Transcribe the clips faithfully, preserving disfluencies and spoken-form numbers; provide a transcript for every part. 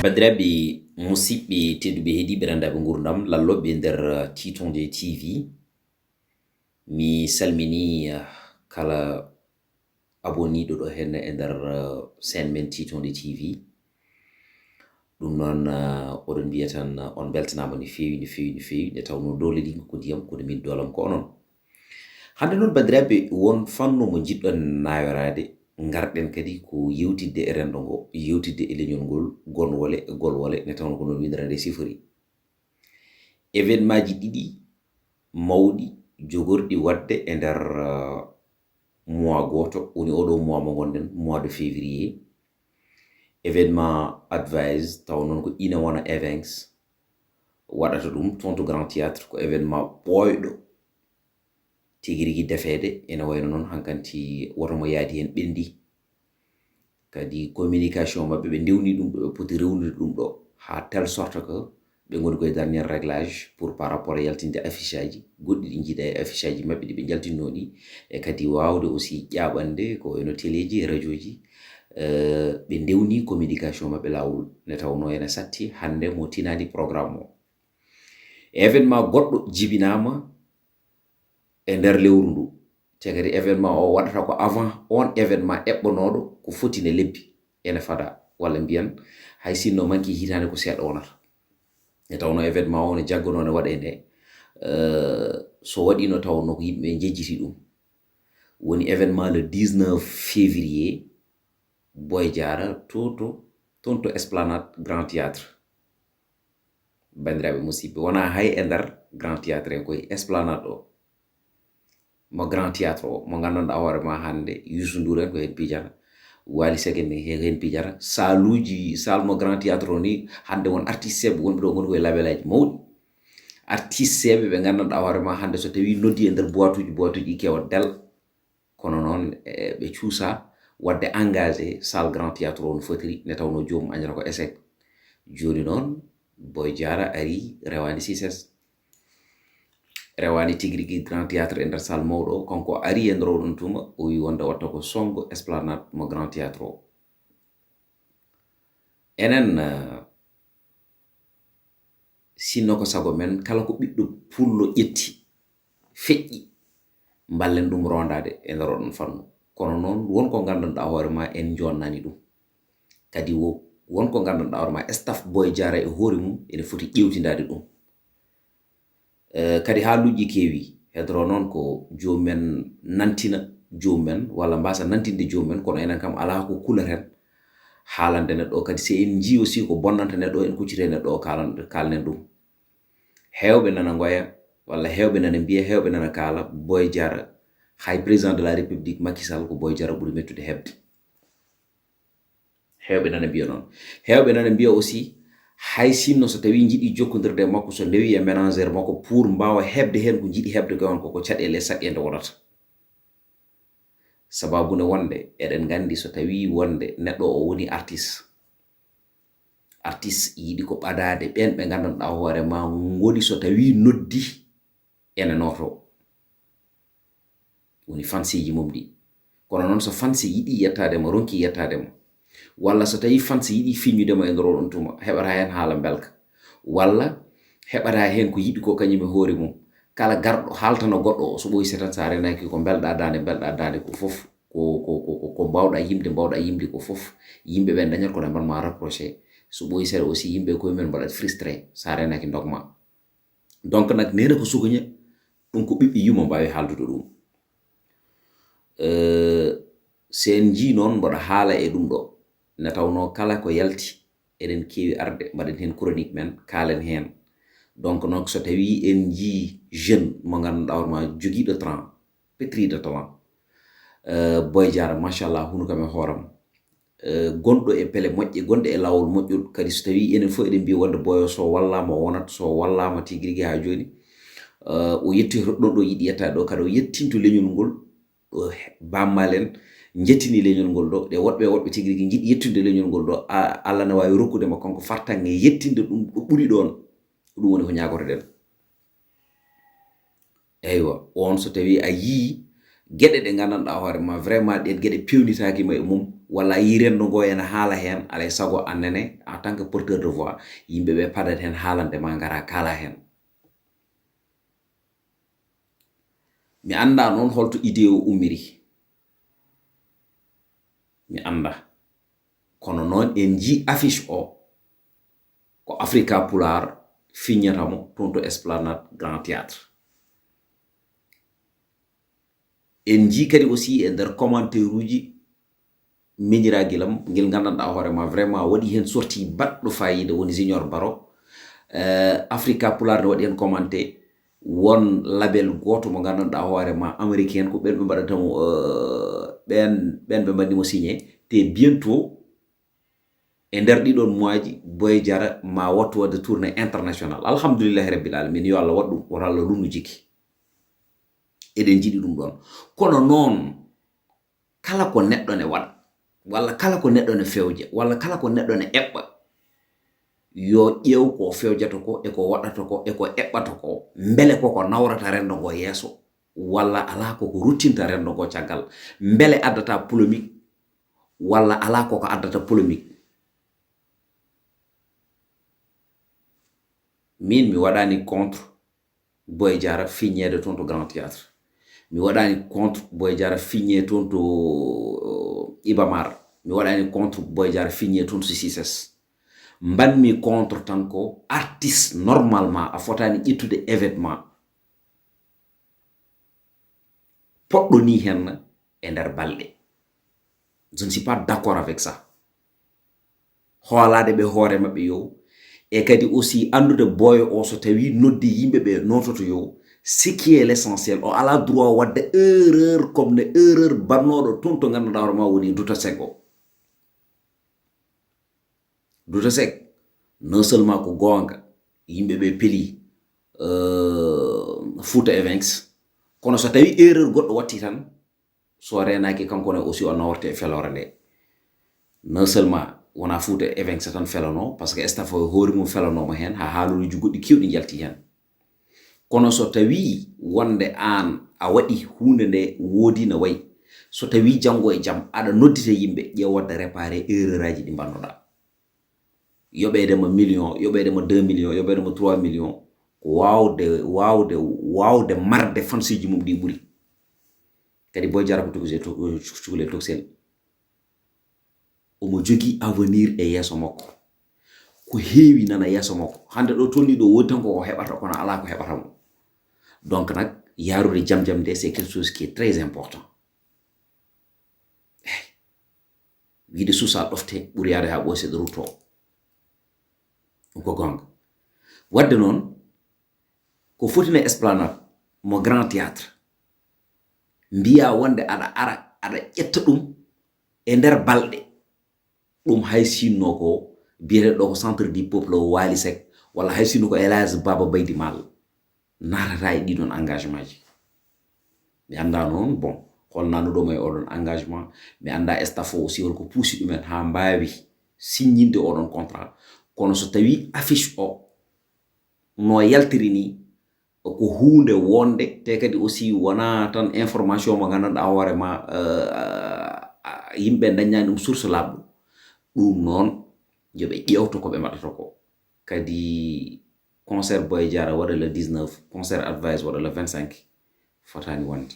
Banndiraaɓe musidɓe tedduɓe heɗiiɓe renndaaɓe nguurndam lallooɓe nder Titonde T V, mi salmini, eh, kala abonniiɗo ɗo henne e nder, eh, chaîne men Titonde T V. Ɗum noon, eh, oɗon mbiya tan, eh, on mbeltanaama no feewi, no feewi, no feewi, nde tawnoo doole ɗi ko ndiyam, kono min doolam ko onon. Hannde noon, banndiraaɓe, won fannu mo njiɗɗon naayoraade, ngarɗen kadi ko yewtidde e renndo ngo, yewtidde e leñol ngol, gonwole e golwole, nde tawnoo ko noon winndere nde sifori. Événement ji ɗiɗi mawɗi jogorɗi waɗde e nder, eh, mois gooto, woni oɗo mois mo ngonɗen, mois de février. Événement Advice, taw noon ko Ina Wona Events waɗata ɗum toon to Grand Théâtre, ko événement ɓooyɗo tigi rigi defeede, ene wayno noon hankanti woto mo yaadi heen ɓenndi. Kadi communication maɓɓe, ɓe ndewni ɗum ɗo, ɓe poti rewnude ɗum ɗo, haa telle sorte que ɓe ngoni koye dernier réglage pour par rapport e yaltinde affiche aji goɗɗi ɗi njiiɗa e affiche aji maɓɓe ɗi ɓe njaltinno ɗi, e kadi waawde aussi ƴaaɓande ko wayno teleeji e radioji. Eh, ɓe ndewni communication maɓɓe laawol, nde tawnoo ene satti hannde mo tinaani programme o. Événement goɗɗo jibinaama e nder lewru ndu. Te kadi événement o waɗata ko avant on événement eɓɓonooɗo ko foti ne lebbi. Ene fada, walla mbiyan, hay sinno manki hitaande ko seeɗa wonata. E tawnoo événement o ne jagganoo ne waɗa e nde, eh, so waɗiino tawnoo ko yimɓe njejjiti ɗum. Woni événement le dix-neuf février, Boy Diarra, to, to, toon to Esplanade Grand Théâtre. Banndiraaɓe musidɓe, wonaa hay e nder Grand Théâtre en, koye Esplanade o. Mo Grand Théâtre o, mo nganndanɗaa hoore ma hannde, Youssou Ndour en ko heen pijata, Wally Seck en ko heen pijata. Saaluuji, salle mo Grand Théâtre o ni, hannde won artiste seeɓe wonɓe ɗo ngoni koye label aji mawɗi. Artiste seeɓe ɓe nganndanɗaa hoore ma hannde, so tawii noddi e nder boîte uji, boîte uji kewa del. Kono noon, e, ɓe cuusa waɗde engagé salle Grand Théâtre o no fotiri, nde tawnoo joomum añata ko échec. Jooni noon, Boy Diarra ari, rewaani Cices. Rewaani tigi rigi Grand Théâtre e nder salle mawɗo o, kanko ari e nder oɗon tuma, o wi wonde watta ko sonngo Esplanade mo Grand Théâtre o. Enen, eh, sinno ko sago men, kala ko ɓiɗɗo pullo ƴetti, feƴƴi, mballen ɗum rondaade e nder oɗon fannu. Kono noon, won ko nganndanɗaa hoore ma en jonnani ɗum. Kadi wo-, won ko nganndanɗaa hoore ma staff Boy Diarra e hoore mum ene foti ƴeewtindaade ɗum. Eh, kadi haaluuji keewi, hedoro noon ko joomum en nantina joomum en, walla mbasa nantinde joomum en, kono enen kam alaa ko kulaten haalande neɗɗo o. Kadi si en njii aussi ko bonnanta neɗɗo o, en kuccite neɗɗo o, kaalan-, kaalnen ɗum. Heewɓe nana ngoya, walla heewɓe nana mbiya, heewɓe nana kaala, Boy Diarra, hay président de la République Macky Sall ko Boy Diarra ɓuri mettude heɓde. Heewɓe nana mbiya noon. Heewɓe nana mbiya aussi, hay sinno so tawii njiɗi jokkondirde e makko, so ndewi e ménagère makko pour mbaawa heɓde heen ko njiɗi heɓde ko on, koko caɗeele e saɗeende wonata. Sababu ne wonde, eɗen nganndi so tawii wonde neɗɗo o woni artiste. Artiste yiɗi ko ɓadaade ɓeen ɓe nganndanɗaa hoore ma ngoni so tawii noddi ene nooto. Woni fanseeji mum ɗi. Kono noon so fanse yiɗi yettaade mo, ronki yettaade mo. Walla so tawii fanse yiɗi feññude mo e nder oɗon tuma, heɓata heen haala mbelka. Walla heɓata heen ko yiɗi ko kañum e hoore mum. Kala garɗo haaltana goɗɗo o, so ɓooyi setan, so a renaaki ko mbelɗaa daande, mbelɗaa daande ko fof. Ko, ko, ko, ko, ko mbaawɗaa yimde, mbaawɗaa yimde ko fof. Yimɓe ɓe dañat ko ɓe mbaɗ ma reproché. So ɓooyi seeɗa aussi, yimɓe koye men mbaɗat frustré, so a renaaki ndog ma. Donc nag, neene ko sukañe, ɗum ko ɓiɓɓe yumma mbaawi haaldude ɗum. Eh, so en njii noon mboɗo haala e ɗum ɗo, nde tawnoo kala ko yalti, eɗen keewi arde, mbaɗen heen chronique men, kaalen heen. Donc noon, so tawii en njii jeune mo ngannduɗaa hoore ma jogiiɗo talent, pétri de talent, eh, Boy Diarra, machallah, hunu kam e hooram. Eh, gonɗo e pele moƴƴe, gonɗo e laawol moƴƴol, kadi so tawii enen fof eɗen mbiya wonde Boy o so wallaama o wonat, so wallaama tigi rigi haa jooni, eh, o yetti ɗo, ɗo yiɗi yettaade ɗo, kadi o yettinto leñol ngol, ɗo he-, bammal en njettini leñol ngol ɗo, ɗe woɗɓe, woɗɓe tigi rigi njiɗi yettude leñol ngol ɗo, a-, Allah ne waawi rokkude mo kanko fartaŋŋe yettinde ɗum ɗo ɓuri ɗoon. Ko ɗum woni ko ñaagotoɗen. Eywa, on so tawii a yii geɗe ɗe nganndanɗaa hoore ma, vraiment, ɗeen geɗe peewnitaaki ma e mum, walla a yii renndo ngoo ene haala heen, alaa e sago aan nene, en tant que porteur de voix, yimɓe ɓe padat heen haalande ma, ngara kaala heen. Mi anndaa noon holto idée o ummiri. Mi anndaa. Kono noon en njii affiche o, ko Africa Pulaar fiññata mo toon to Esplanade Grand Théâtre. En njii kadi aussi e nder commentaire uji miñiraagu lam, ngel nganndanɗaa hoore ma vraiment waɗi heen sortie baɗɗo faayiida, woni Junior Baro. Eh, Africa Pulaar ne waɗi heen commenté won label gooto mo nganndanɗaa hoore ma américain, ko ɓen ɓe mbaɗata mo, eh, ɓen, ɓen ɓe mbaɗi mo signé. Te bientôt, e nder ɗiɗon mois ji, Boy Jara ma wattu waɗde tournée international. Alhamdulillahi Rabbil Alamin, yo Allah waɗ ɗum, woto Allah lunnu jiki. Eɗen njiɗi ɗum ɗon. Kono noon, kala ko neɗɗo ne waɗa, walla kala ko neɗɗo ne fewja, walla kala ko neɗɗo ne eɓɓa, yo ƴeew ko fewjata ko, e ko waɗata ko, e ko eɓɓata ko, mbele koko nawrata renndo ngo yeeso, walla alaa koko ruttinta renndo ngo caggal, mbele addata polémique, walla alaa koko addata polémique. Min, mi waɗaani contre Boy Jara fiññeede toon to Grand Théâtre. Mi waɗaani contre Boy Jara fiññee toon to, euh, Iba Mar. Mi waɗaani contre Boy Jara fiññee toon to C six S. Mbanmi contre tan ko artiste, normalement, a fotaani ƴettude événement poɗɗo nii heen e nder balɗe. Je ne suis pas d'accord avec ça. Hoolaade ɓe hoore maɓɓe yo, e kadi aussi anndude booyo o, so tawii noddi yimɓe ɓe noototo yo, ce qui est l'essentiel, o alaa droit waɗde erreur comme ne erreur bannooɗo toon to ngannduɗaa hoore ma woni Douta Seck o. Douta Seck, non seulement ko goonga, yimɓe ɓe peli, euh, Fouta Events, kono so tawii erreur goɗɗo watti tan, so reenaaki kanko ne aussi o nawrete e feloore nde. Non seulement wonaa Fouta Events tan felanoo, parce que staff o e hoore mum felanoo mo heen, haa haaluuji goɗɗi keewɗi njalti heen. Kono so tawii wonde aan a waɗi huunde nde woodi no wayi, so tawii janngo e jam aɗa noddita yimɓe, ƴeew waɗde réparé erreur aji ɗi mbannoɗaa. Yoɓeede mo million, yoɓeede mo deux millions, yoɓeede mo trois millions, ko waawde, waawde, waawde marde fansuuji mum ɗi ɓuri. Kadi Boy Jara ko cukalel, cukalel tokosel. Omo jogii avenir e yeeso makko. Ko heewi nana yeeso makko. Hannde ɗo tolni ɗo, woodi tan ko o heɓata, kono alaa ko heɓata mo. Donc nag, yaarude jam jam nde, c'est quelque chose qui est très important. Eey. Wiide suusa ɗofte ɓuri yaade haa ɓooy seeɗa ruttoo. Ɗum ko goonga. Waɗde noon, ko foti no Esplanade, mo Grand Théâtre, mbiyaa wonde aɗa ara, aɗa ƴetta ɗum e nder balɗe. Ɗum hay sinno ko biyeteeɗo ko Centre du Peuple o, Wali Seck, walla hay sinno ko El Hadj Baba Baydi Maal, naatata e ɗiɗon engagement ji. Mi anndaa noon, bon, hol nanuɗo mo e oɗon engagement. Mi anndaa staff o aussi holko puusi ɗumen haa mbaawi siññinde oɗon contrat. Kono so tawii affiche o no yaltiri ni, ko huunde wonde, te kadi aussi wonaa tan information mo nganndanɗaa hoore ma, eh, yimɓe ndaññaani ɗum source laaɓɗo. Ɗum noon, yo ɓe ƴeewto ko ɓe mbaɗata ko. Kadi concert Boy Jara waɗa le dix-neuf, concert Advice waɗa le vingt-cinq, fotaani wonde.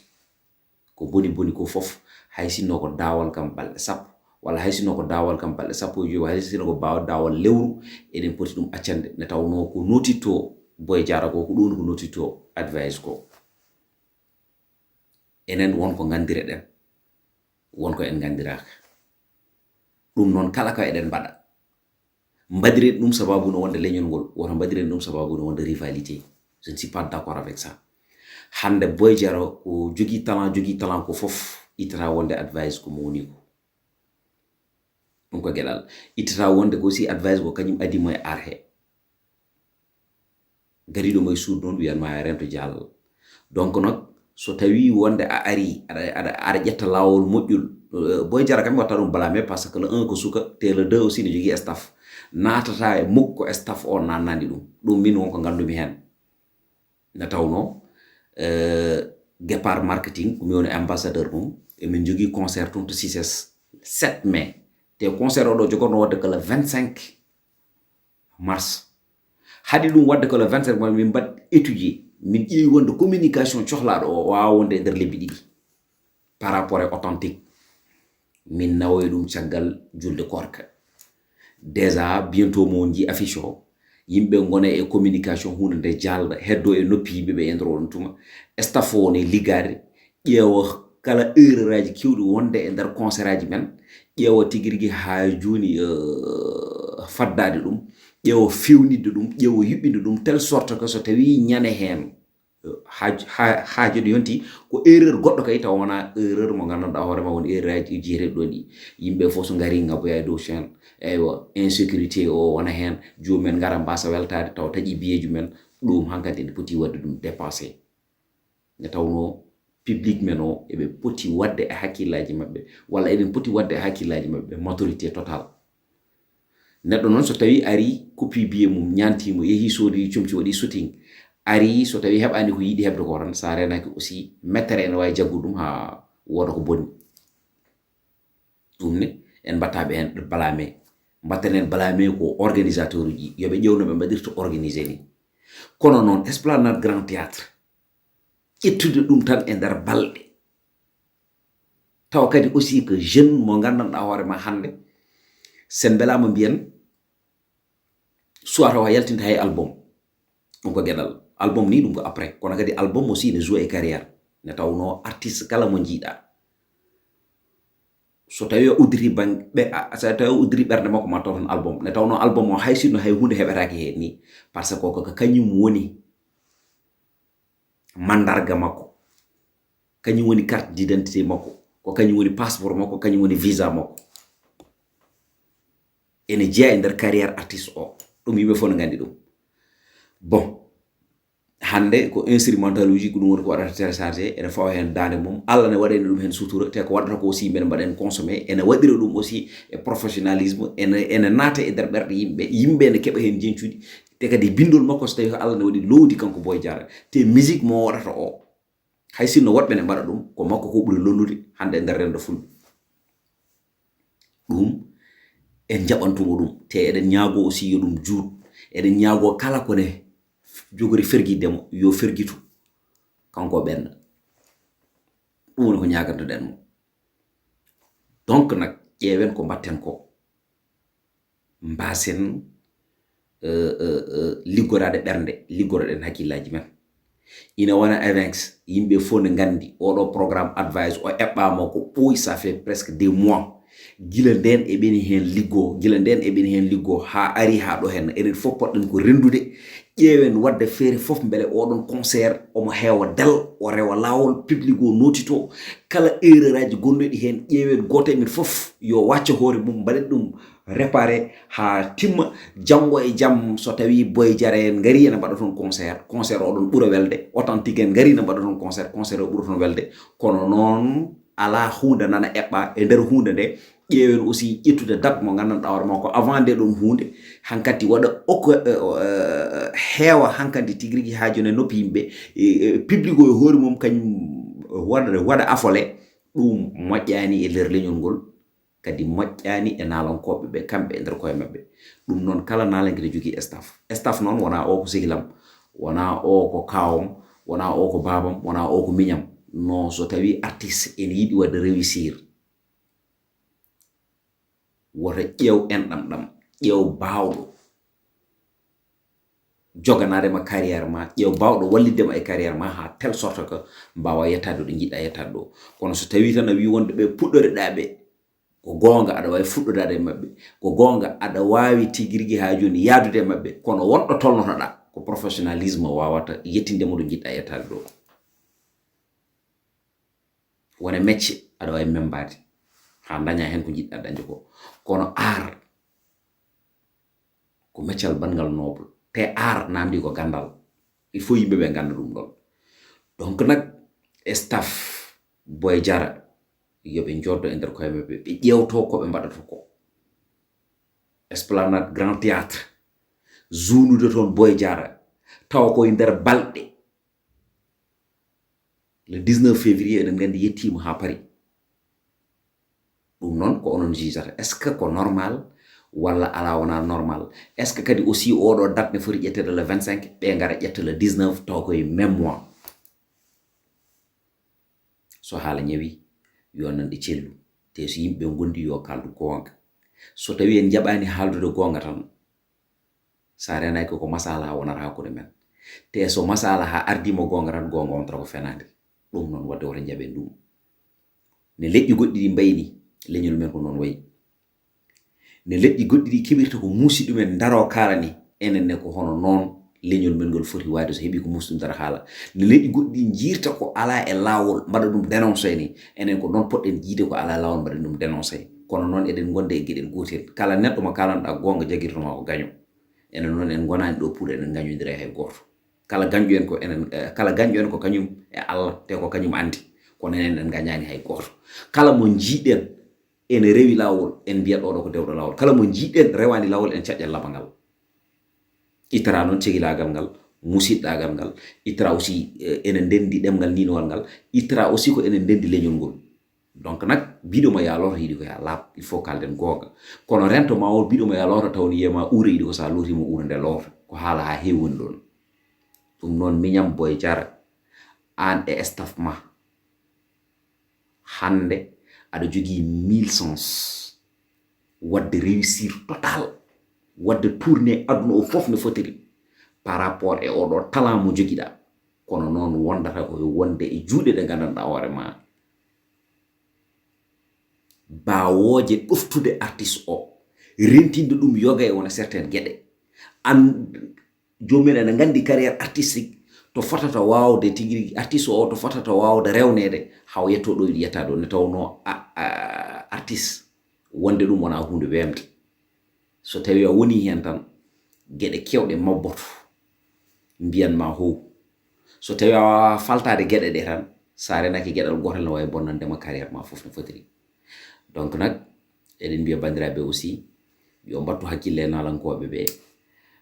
Ko boni boni ko fof, hay sinno ko daawal kam balɗe sappo, walla hay sinno ko daawal kam balɗe sappo e joy, hay sinno ko baawa daawal lewru, eɗen poti ɗum accande, nde tawnoo ko notittoo Boy Jara ko, ko ɗum ko notittoo Advice ko. Enen won ko nganndireɗen, won ko en nganndiraaka. Ɗum noon, kala ko eɗen mbaɗa, mbaɗiren ɗum sababu no wonde leñol ngol, wota mbaɗiren ɗum sababu no wonde rivalité. Je ne suis pas d'accord avec ça. Hannde Boy Jara ko jogii talent, jogii talent ko fof, ittata wonde Advice ko mo woni ko. Ɗum ko geɗal. Ittata wonde ko aussi Advice ko kañum adii mo e art he. Gariiɗo mo e suudu noon, wiyan ma rento jaalal. Donc nag, so tawii wonde a arii, aɗa, aɗa, aɗa ƴetta laawol moƴƴol, eh, Boy Jara kam mi watta ɗum blâmer, parce que le un ko suka, te le deux aussi ne jogii staff. Naatata e mukko staff o naatnaani ɗum. Ɗum min won ko nganndumi heen. Nde tawnoo, eh, Guépard Marketing, ko mi woni ambassadeur mum, emin jogii concert toon to C six S. sept mai. Te concert oɗo jogorno wadde ko le vingt-cinq mars. Haɗi ɗum wadde ko le vingt-cinq mars, min mbaɗ étudier, min ƴeewi wonde communication cohlaaɗo o waawa wonde e nder lebbi ɗiɗi par rapport e authentique. Min nawoyi ɗum caggal julde korka. Déjà, bientôt mo on jii affiche o, yimɓe ngona e communication, huunde nde jaalda, heddo e noppi yimɓe ɓe e nder on tuma. Staff o woni liggaade, ƴeewa kala erreur aji kewɗi wonde e nder concert aji men, ƴeewa tigi rigi haa jooni, eh, faddaade ɗum, ƴeewa fewnitde ɗum, ƴeewa yuɓɓinde ɗum, telle sorte que so tawii ñande heen, eh, haaj-, ha-, haajo ɗi yonti, ko erreur goɗɗo kay, tawa wonaa erreur mo nganndanɗaa hoore ma woni erreur aji jeyeteeɗi ɗo ɗi. Yimɓe fof so ngari ngaboya e dow chaîne, eywa, insécurité o wona heen, joomum en ngara mbaasa weltaade, tawa taƴi biyeeji men, ɗum hankadi ene poti waɗde ɗum dépassé. Nde tawnoo public men o, eɓe poti waɗde e hakkillaaji maɓɓe, walla eɗen poti waɗde e hakkillaaji maɓɓe maturité total. Neɗɗo noon, so tawii arii, coupii billet mum, ñaantii mo, yehii soodii comci, waɗii shooting, arii, so tawii heɓaani ko yiɗi heɓde ko tan, so a reenaaki aussi, mettere ene waawi jaggude ɗum haa wooda ko bonni. Ɗum ne, en mbaɗtaa ɓe heen blâmer. Mbaɗten heen blâmer ko organisateur uji, yo ɓe ƴeew no ɓe mbaɗirta organisé ni. Kono noon, Esplanade Grand Théâtre, ƴettude ɗum tan e nder balɗe. Tawa kadi aussi ko jeune mo nganndanɗaa hoore ma hannde, sen mbelaama mbiyen, soit tawa yaltinta hay album. Ɗum ko geɗal. Album ni ɗum ko après. Kono kadi album aussi ne joue e carrière. Ne tawnoo artiste kala mo njiiɗaa. So tawii o udditi bang-, ɓe-, a-, so tawii o udditi ɓernde makko, ma taw toon album. Ne tawnoo album o, hay sinno hay huunde heɓetaake heen ni. Par ce que ko, ko kañum woni manndarga makko. Kañum woni carte d'identité makko. Ko kañum woni passeport makko, kañum woni visa makko. Ene jeyaa e nder carrière artiste o. Ɗum yimɓe fof ne nganndi ɗum. Bon, hannde ko instrumental uji, ko ɗum woni ko waɗata téléchargé, ene fawa heen daande mum. Allah ne waɗani ɗum heen sutura, te ko waɗata ko aussi, mbeɗa mbaɗa heen consommé. Ene waɗira ɗum aussi e professionnalisme, ene, ene naata e nder ɓerɗe yimɓe. Yimɓe ne keɓa heen jeñcuɗi, te kadi binndol makko, so tawii ko Allah ne waɗi loowdi kanko Boy Diarra, te musique mo waɗata o, hay sinno woɗɓe ne mbaɗa ɗum, ko makko ko ɓuri lollude hannde e nder renndo fulɓe. Ɗum en njaɓantumo ɗum, te eɗen ñaagoo aussi yo ɗum juut. Eɗen ñaagoo kala ko ne jogori fergitde mo, yo fergitu kanko ɓenna. Ɗum woni ko ñaagantoɗen mo. Donc nag, ƴeewen ko mbaɗten ko. Mbaasen, eh, eh, eh, liggoraade ɓernde, liggoroɗen hakkillaaji men. Ina wona Evenks, yimɓe fof ne nganndi, oɗo programme Advice, o eɓɓaama ko ɓooyi, ça fait presque des mois. Gila ndeen eɓeni heen liggoo, gila ndeen eɓeni heen liggoo, haa ari haa ɗo heen. Enen fof potɗen ko renndude, ƴeewen waɗde feere fof mbele oɗon concert omo heewa del, o rewa laawol, public o nootitoo. Kala erreur aji gonnoɗi heen, ƴeewen gooto e men fof yo wacco hoore mum, mbaɗen ɗum réparé haa timma. Janngo e jam, so tawii Boy Diarra en ngarii, ene mbaɗa toon concert, concert oɗon ɓura welde. Authentique en ngarii, ene mbaɗa toon concert, concert o ɓura toon welde. Kono noon, alaa huunde nana eɓɓa e nder huunde nde. Ƴeewen aussi ƴettude date mo nganndanɗaa hoore ma ko avant nde ɗon huunde, hankadi waɗa okko, eh, eh, heewa hankadi tigi rigi haa jooni e noppi yimɓe, eh, eh, public o e hoore mum kañum waɗa, waɗa afole. Ɗum moƴƴaani e nder leñol ngol, kadi moƴƴaani e naalankooɓe ɓe, kamɓe e nder koye maɓɓe. Ɗum noon, kala naalanke ne jogii staff. Staff noon wonaa o ko sehilam, wonaa o ko kaawam, wonaa o ko baabam, wonaa o ko miñam. Non, so tawii artiste ene yiɗi waɗde réussir, woto ƴeew enɗam ɗam, ƴeew baawɗo joganaade ma carrière ma, ƴeew baawɗo wallitde ma e carrière ma haa telle sorte que mbaawa yettaade ɗo njiɗɗaa yettaade ɗo. Kono so tawii tan a wii wonde ɓe puɗɗoreɗaa ɓe, ko goonga aɗa waawi fuɗɗodaade e maɓɓe, ko goonga aɗa waawi tigi rigi haa jooni yahdude e maɓɓe, kono won ɗo tolnotoɗaa, ko professionnalisme waawata yettinde mo ɗo njiɗɗaa yettaade ɗo. Wone mecce aɗa waawi membaade haa ndañaa heen ko njiɗɗaa dañde ko. Kono art ko meccal banngal noble. Te art naamndii ko ganndal. Il faut yimɓe ɓe ngannda ɗum ɗon. Donc nag, staff Boy Diarra, yo ɓe njooɗdo e nder koye maɓɓe, ɓe ƴeewto ko ɓe mbaɗata ko. Esplanade Grand Théâtre, juunude toon Boy Diarra, tawa koye nder balɗe. Le dix-neuf février, eɗen nganndi yettiima haa Paris. Ɗum noon ko onon jijata, est ce que ko normal walla alaa wonaa normal? Est ce que kadi aussi oɗo date ne foti ƴetteede le vingt cinq, ɓe ngara ƴetta le dix neuf, taw koye même mois? So haala ñawi, yo nanɗe cellu. Te so yimɓe ngondi, yo kaldu goonga. So tawi en njaɓaani haaldude goonga tan, sa renaki ko masala wonata hakkunde men. Te so masala ha ardima goonga tan, goonga wontata ko fenaande. Ɗum noon, wadde woto njaɓen ɗum. Ne leƴƴi goɗɗi ɗi mbayni leñol men ko noon wayi. Ne leƴƴi goɗɗi ɗi keɓirta ko muusi ɗumen, ndaro kaalani enen ne ko hono noon leñol men ngol foti waade so heɓi ko muusi ɗum dara haala. Ne leƴƴi goɗɗi ɗi jiirta ko alaa e laawol, mbaɗa ɗum dénoncé ni. Enen ko noon poɗɗen jiide ko alaa e laawol, mbaɗen ɗum dénoncé. Kono noon eɗen ngonde e geɗel gootel. Kala neɗɗo mo kaalanɗa goonga jagirtoma ko gaño. Enen noon en ngonaani ɗo pour eɗen ngañodira e hay gooto. Kala gañƴo en ko enen, eh, kala gañƴo en ko kañum e Allah, te ko kañum anndi. Kono enen en ngañaani hay gooto. Kala mo njiiɗen ene rewi laawol, en mbiyat oɗo ko dewɗo laawol. Kala mo njiiɗen rewaani laawol, en caƴƴat labangal. Ittata noon cehilaagal ngal, musiɗɗaagal ngal, ittata aussi, eh, ene ndenndi ɗemngal ninowal ngal, ittata aussi ko ene ndenndi leñol ngol. Donc nak, biɗo mo ya looto yiɗi ko ya laaɓ, il faut kalden goonga. Kono rento ma o biɗo mo ya looto taw ni yema uure yiɗi ko sa looti mo uure nde looto. Ko haala ha heewi woni ɗon. Ɗum noon miñam Boy Jara, aan e staff ma. Hannde aɗa jogii mille chance wadde réussir total, wadde tourné aduna o fof no fotiri par rapport e oɗo talent mo jogiɗa. Kono noon wondata ko wonde e juuɗe ɗe nganndanɗa hoore ma. Baawooje ɗoftude artiste o, rentinde ɗum yoga e wona certaines geɗe. An, joomum en ene nganndi carrière artistique to fotata waawde tigi rigi, artiste o to fotata waawde rewneede, haw yetto ɗo yiɗi yetta ɗo, nde tawnoo a, a, artiste wonde ɗum wonaa huunde weemde. So tawi a woni heen tan, geɗe keewɗe mabboto, mbiyan ma how. So tawi a waawaa faltaade geɗe ɗe tan, sa renaki geɗal gootal ne waawi bonnande ma carrière ma fof no fotiri. Donc nak, eɗen mbiya banndiraaɓe aussi, yo mbattu hakkille e naalankooɓe ɓe.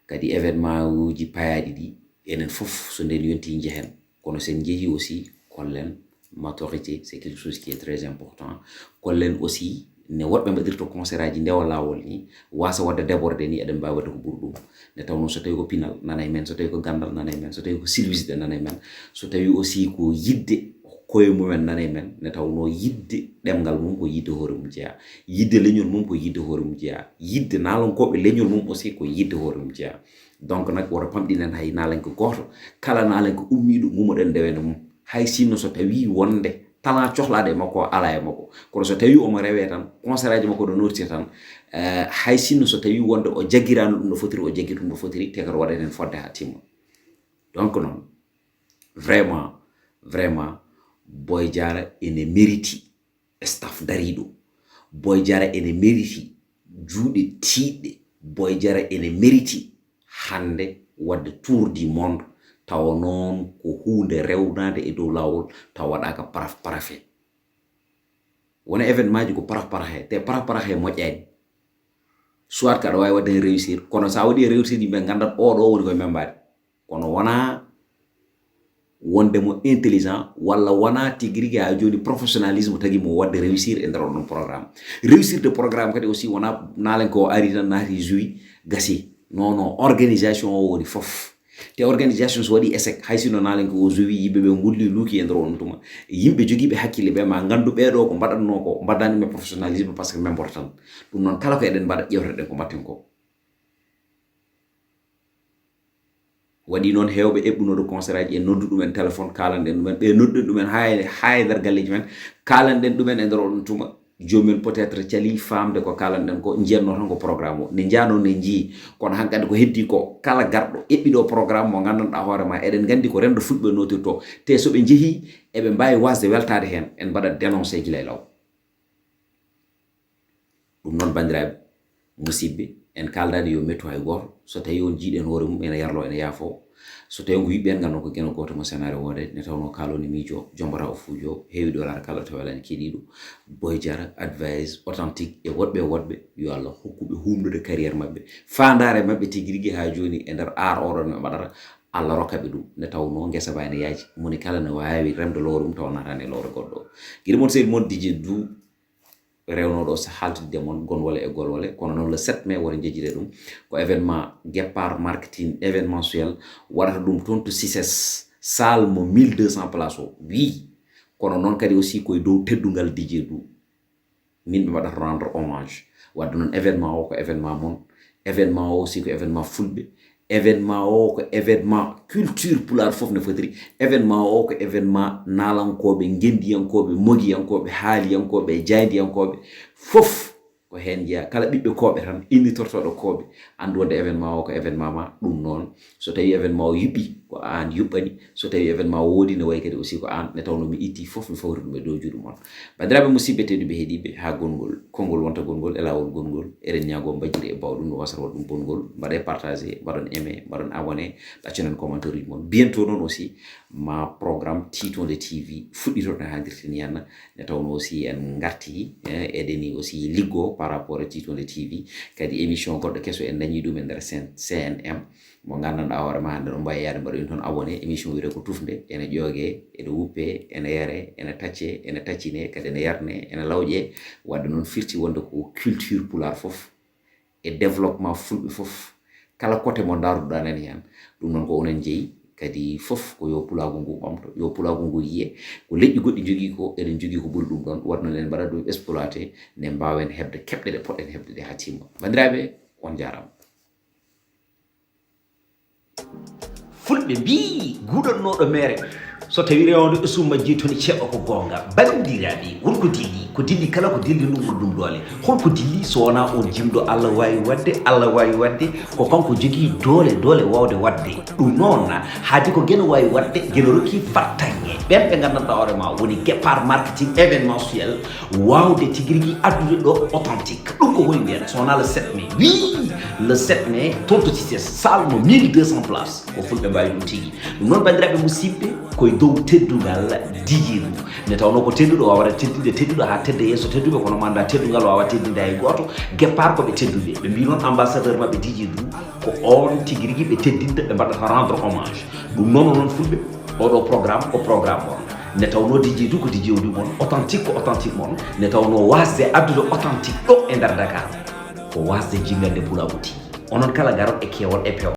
Kadi événement uji payaaɗi ɗi, enen fof so nden yonti njehen. Kono sen njehi aussi, kollen maturité, c'est quelque chose qui est très important. Kollen aussi ne woɗɓe mbaɗirta concert aji ndewa laawol ni, wasa wadde débordé ni, eɗen mbaawi wadde ko ɓuri ɗum. Nde tawnoo so tawi ko pinal, nana e men, so tawi ko ganndal, nana e men, so tawi ko silwisde, nana e men, so tawi aussi ko yiɗde koye mumen, nana e men, nde tawnoo yiɗde ɗemngal mum ko yiɗde hoore mum jeyaa, yiɗde leñol mum ko yiɗde hoore mum jeyaa, yiɗde naalankooɓe leñol mum aussi ko yiɗde hoore mum jeyaa. Donc nak, woto pamɗinen hay naalanke gooto, kala naalanke ummiiɗo, ngumoɗen ndewende mum. Hay sinno so tawii wonde talent cohlaaɗo e makko o alaa e makko. Kono so tawii omo rewee tan, concert aji makko no nootirta tan, eh, hay sinno so tawii wonde o jaggiraano ɗum no fotiri, o jaggir ɗum no fotiri, te kadi waɗen heen fodde haa timma. Donc noon, vraiment, vraiment, Boy Jara ene mérite staff dariiɗo. Boy Jara ene mérite juuɗe tiiɗɗe. Boy Jara ene mérite hannde waɗde tour du monde, tawa noon ko huunde rewnaande e dow laawol, tawa waɗaaka paraf parafe. Wona événement ji ko paraf parafe, te paraf parafe moƴƴaani. Soit ko aɗa waawi waɗde heen réussir, kono so a waɗii réussir, yimɓe nganndat oɗo woni koye membaade. Kono wonaa wonde mo intelligent, walla wonaa tigi rigi haa jooni professionnalisme tagi mo waɗde réussir e nder on ɗon programme. Réussir de programme kadi aussi wonaa naalanke o ari tan naati joué gasi. Non, non, organisation o woni fof. Te organisation so waɗi échec, hay sinno naalanke o joué, yimɓe ɓe ngulli luuki e nder on tuma. Yimɓe jogiiɓe hakkille ɓe ma nganndu ɓeeɗo ko mbaɗatnoo ko, mbaɗaani ɓe professionnalisme parce que membre tan. Ɗum noon kala ko eɗen mbaɗa ƴewteɗen ko mbaɗten ko. Waɗi noon heewɓe eɓɓunooɗo concert aji, en noddu ɗumen téléphone, kaalanɗen ɗumen, ɓe nodduɗen ɗumen haa e, haa e nder galleeji men, kaalanɗen ɗumen e nder oɗon tuma. Joomum en peut-être calii faamde ko kaalanɗen ko, njiyatnoo tan ko programme o. Ne njaanoo, ne njii, kono hankadi ko heddii ko, kala garɗo eɓɓiɗo programme mo nganndanɗaa hoore ma, eɗen nganndi ko renndo fulɓe nootirtoo. Te so ɓe njehii, eɓe mbaawi waasde weltaade heen, en mbaɗat dénoncé gila e law. Ɗum noon, banndiraaɓe, musiɓɓe, en kaaldaani yo mettu hay gooto. So tawii on njiiɗen hoore mum, ene yarloo, ene yaafoo. So tawii on ko yiɗɓe, en nganndu ko geno gooto mo senaare wonde, nde tawnoo kaaloo ne miijoo, jombataa o fuujoo, heewi ɗo laata kala to welaani keɗiiɗo. Boy Jara, Advice, Authentique e woɗɓe e woɗɓe, yo Allah hokku ɓe huumnude carrière maɓɓe. Faandaare maɓɓe tigi rigi haa jooni e nder art oɗon ɓe mbaɗata, Allah rokka ɓe ɗum. Nde tawnoo ngesa ba ene yaaji, moni kala ne waawi remde lowre mum tawa naataani e lowre goɗɗo. Giɗo mon seydi mon D J Dou, rewnooɗo o so haaltidde mon gonwole e golwole. Kono noon le sept mai wona njejjire ɗum ko événement Guépard Marketing événementiel, waɗata ɗum toon to Cices, salle mo mille deux cents place o wi. Kono noon kadi aussi koye dow teddungal D J Doudou, min ɓe mbaɗata rendre hommage. Wadde noon événement o ko événement mon, événement o aussi ko événement fulɓe, événement o ko événement culture pulaar fof no fotiri. Événement o ko événement naalankooɓe, ngenndiyankooɓe, mogiyankooɓe, haaliyankooɓe, jaayndiyankooɓe fof ko heen njeyaa. Kala ɓiɓɓe kooɓe tan, innitortooɗo kooɓe, anndu wonde événement o ko événement ma. Ɗum noon, so tawii événement o yuɓɓi, ko aan yuɓɓani. So tawii événement o woodi, ne wayi kadi aussi ko aan, nde tawnoo mi itti fof, mi fawri ɗum e dow juuɗe mon. Banndiraaɓe musidɓe tedduɓe heɗiiɓe, haa gonngol, konngol wonta gonngol e laawol gonngol, eɗen ñaagoo mbajjiri e bawɗum no wasata waɗ ɗum bonngol. Mbaɗee partagé, mbaɗon aimé, mbaɗon abonné, ɗacconen commentaire uji mon. Bientôt noon aussi, ma programme Tiitonde T V fuɗɗito no haaldirten ni henna. Nde tawnoo aussi en ngartii, eh, eɗeni aussi liggoo par rapport e Tiitonde T V. Kadi émission goɗɗo keso en dañii ɗum e nder C N M, mo nganndanɗaa hoore ma hannde, ɗo mbawi yaade mbaɗoyen toon abonné. Émission wiyetee ko Tufnde, ene ƴoogee, ene wuppee, ene yaree, ene taccee, ene taccine, kadi ene yarnee, ene lawƴee. Wadde noon firti wonde ko culture pulaar fof e développement fulɓe fof. Kala côté mo ndaarduɗaa nani heen, ɗum noon ko onon njeyi. Kadi fof ko yo pulaagu ngu ɓamto, yo pulaagu ngu yiye. Ko leƴƴi goɗɗi njogii ko, eɗen njogii ko ɓuri ɗum ɗoon. Wadde noon eɗen mbaɗa ɗum exploité, nde mbaawen heɓde keɓɗe ɗe poɗɗen heɓde ɗe haa timma. Banndiraaɓe, on njaaraama. Fulɓe mbii, guuɗannooɗo meere, so tawii rewande e sum majjii, toni ceeɓa ko goonga. Banndiraaɓe, won ko dilli, ko dilli kala ko dilli ɗum ɓuri ɗum doole. Hol ko dilli so wonaa oon jimɗo Allah waawi waɗde, Allah waawi waɗde, ko kanko jogii doole, doole waawde waɗde. Ɗum noon, haadi ko Geno waawi waɗde, Geno rokki fartaŋŋe. Ɓeen ɓe nganndanɗaa hoore ma woni Guépard Marketing événementiel, waawde tigi rigi addude ɗo authentique. Ɗum ko hoy mbiyen, so wonaa le sept mai. Wi, le sept mai, toon to Cices, salle mo mille deux cents place. Ko fulɓe mbaawi ɗum tigi. Ɗum noon, banndiraaɓe musidɓe, ko e dow teddungal D J Doudou. Nde tawnoo ko tedduɗo waawata teddinde tedduɗo haa tedda yeeso tedduɓe, kono mo anndaa teddungal waawaa teddinde hay gooto. Guépard ko ɓe tedduɓe. Ɓe mbii noon ambassadeur maɓɓe D J Doudou ko oon tigi rigi ɓe teddinta, ɓe mbaɗata rendre hommage. Ɗum noon, onon fulɓe, oɗo programme ko programme mon. Nde tawnoo D J Doudou ko D J Doudou mon, authentique ko authentique mon. Nde tawnoo waasde addude authentique ɗo e nder Dakar ko waasde jinngande pulaagu tigi. Onon kala ngaron e keewal e peewal.